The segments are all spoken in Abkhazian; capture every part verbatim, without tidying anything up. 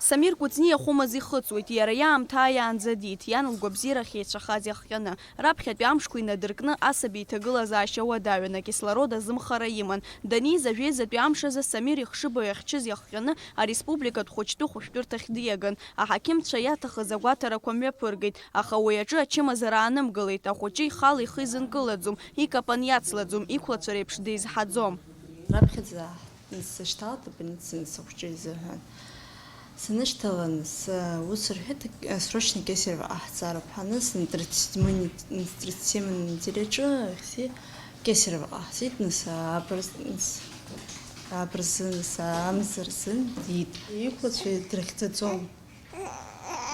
Самир Кәыҵниа хәымаз ихыҵуеит, иара иаамҭа ааиаанӡа диит, иан лгәабзиара ахьеицәахаз иахҟьаны. Раԥхьатәи амшқәа инадыркны асаби иҭагылазаашьа уадаҩын, акислород азымхара иман. Даниз ажәеизатәи амш азы Самир ихшыбаҩ ахьчыз иахҟьаны ареспубликатә хәыҷтәы хәышәтәырҭахь диаган. Аҳақьымцәа иаҭахыз агәаҭарақәа мҩаԥыргеит, аха уи аҿы ачымазара аанымгылеит, ахәыҷы ихала ихы изынкылаӡом, икапан иацлаӡом, иқәлацәа реиԥш дизҳаӡом. Раԥхьаӡа сышьҭалт абольницаҿы сыхәҷы изыҳәан. Санышьҭала, нас, ус рҳәеит, срочно Кесарево ҟаҳҵароуп ҳәа, нас, на тридцать седьмой не-, на тридцать семь неделяҿы ихьзеи Кесарево ҟаҳҵеит, нас, абырз-, нас, абырзы, нас, амза рзын диит. Иқәлацәа дрыхьӡаӡом.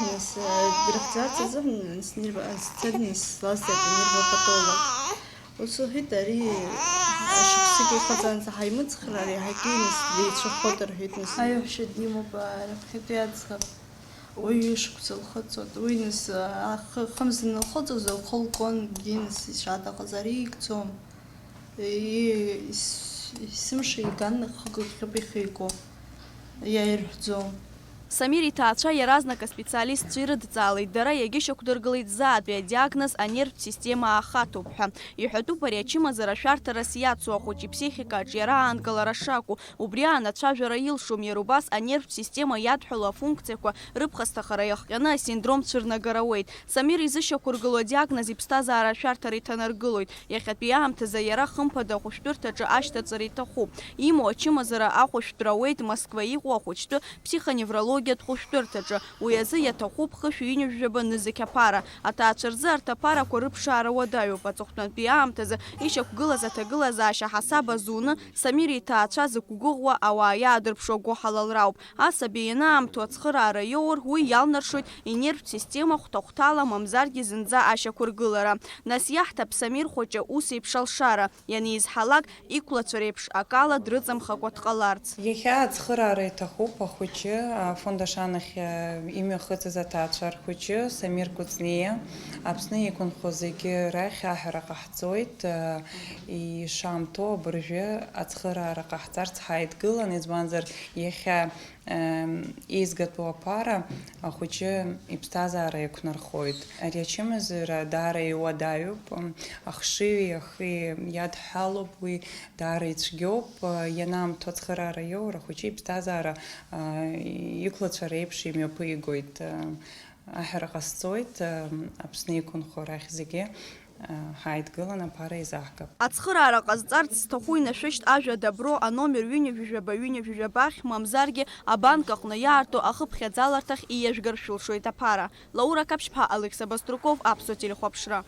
Нас, э, дрыхьӡарц азыҳәан, нас, нерв-, э, сцеит, нас, слазҵааит анервопатолог. Ус лҳәеит, ари шықәсык иҟаҵанӡа ҳаимыцхраар, иаҳагьы, нас, деицәахоит рҳәеит, нас. Аиаҳәшьа димоуп, а, раԥхьатәи аӡӷаб. Уи ҩышықәса лхыҵуан. Уи, нас, а, хы-, хымз анылхыҵуаз, лхы лкуан, нас, ишаҭахыз, ари игӡом. И-, ис-, есымша иган хыгак-хьык ихигон, иаирҳәӡом. Самир иҭаацәа иаразнак аспециалистцәа ирыдҵаалеит, дара иагьышьақәдыргылеит ззаатәи адиагноз анервтә система аахаҭоуп ҳәа. Иҳәатәуп ари ачымазара шәарҭарас иацу ахәыҷы иԥсихика аҿиара аанкылара шакәу. Убри аан ацәажәара илшом, иара убас анервтә система иадҳәалоу афункциақәа рыԥхасҭахара иахҟьаны асиндром цәырнагара ауеит. Самир изышьақәыргылоу адиагноз иԥсҭазаара ашәарҭара иҭанаргылоит. Иахьатәи аамҭазы иара хымԥада ахәышәтәырҭаҿы ашьҭаҵара иҭахуп. Имоу ачымазара ахәышәтәра ауеит Москва иҟоу ахәыҷтәы ԥсихоневрологиатә хәышәтәырҭаҿы. Уи азы иаҭахуп хышә ҩынҩажәаба нызқь аԥара. Аҭаацәа рзы арҭ аԥарақәа рыԥшаара уадаҩуп. Аҵыхәтәантәи аамҭазы ишьақәгылаз аҭагылазаашьа ҳасаб азуны, Самир иҭаацәа зықәгәыӷуа ауаа иаадырԥшуа гәыҳалалра ауп. Асаби ианаамҭоу ацхыраара иоур, уи иалнаршоит инервтә система хәҭа-хәҭала, мамзаргьы зынӡа ашьақәыргылара. Нас иаҳҭап Самир хәыҷы ус еиԥш алшара, ианизҳалак, иқәлацәа реиԥш акала дрыҵамхакәа дҟаларц. Иахьа ацхыраара иҭахуп ахәыҷы, афонд Ашанахь, э, имҩахыҵыз аҭаацәа рхәыҷы Самир Кәыҵниа. Аԥсны иқәынхо зегьы рахь аҳәара ҟаҳҵоит, э, ишаамҭоу абыржәы ацхыраара ҟаҳҵарц ҳаидгылан, избанзар, иахьа Ем, еизгатәу аԥара ахәыҷы иԥсҭазаара еиқәнархоит. Ари ачымазара даара иуадаҩуп, ем, ахшыҩи ахи иадҳәалоуп, уи даара ицәгьоуп. Е, ианаамҭоу ацхыраара иоур, ахәыҷы иԥсҭазаара, а, иқәлацәа реиԥш имҩаԥигоит. Е, аҳәара ҟасҵоит, ем, Аԥсны иқәынхо рахь зегьы ҳаидгылан аԥара еизаҳгап. Ацхыраара ҟазҵарц зҭаху инашәышьҭ ажәа Добро аномер ҩынҩажәижәаба ҩынҩажәижәаба ахь, мамзаргьы абанк аҟны иаарту ахыԥхьаӡаларҭахь ииажәгар шәылшоит аԥара. Лаура Қаԥшьԥҳа, Алықьса Баструков, Аԥсуа телехәаԥшра.